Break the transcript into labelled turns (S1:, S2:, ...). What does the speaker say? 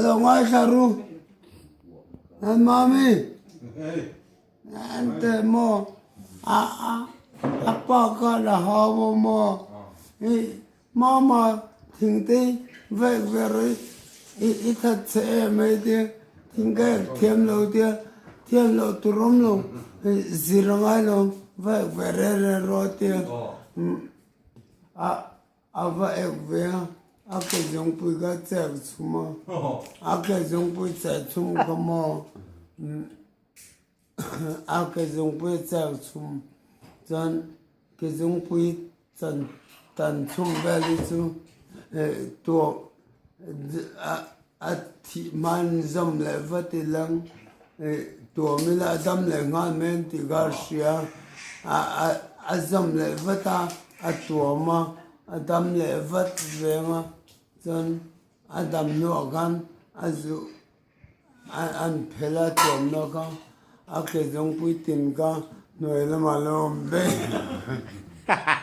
S1: Lo ngaithla ru. Nan mami. An te maw a a a pa kha la hau a maw i mama thingte vek ve rawh i i that che em ai tia thing ka ek thiam lo tia thiam loh tur awm lo zir a ngai lo vek ve reh reh rawh tia a A va ek ve a, a ke zungpui kha chek chhum a, a ke zungpui chek chhum kha maw a ke zungpui a chek chhum chuan ke zungpui chan tan chhum vel hi chu tuah a thih hmain zawm leh vat ila tuam ila a dam leh nghal mai an tih kha a hria a a zawm leh vat a a tuam a a dam leh vat veng a chuan a dam hnuah khan a zuh an phelh a tuam na kha a ke zawngpui tin kha hnuai lamah a lo awm daih.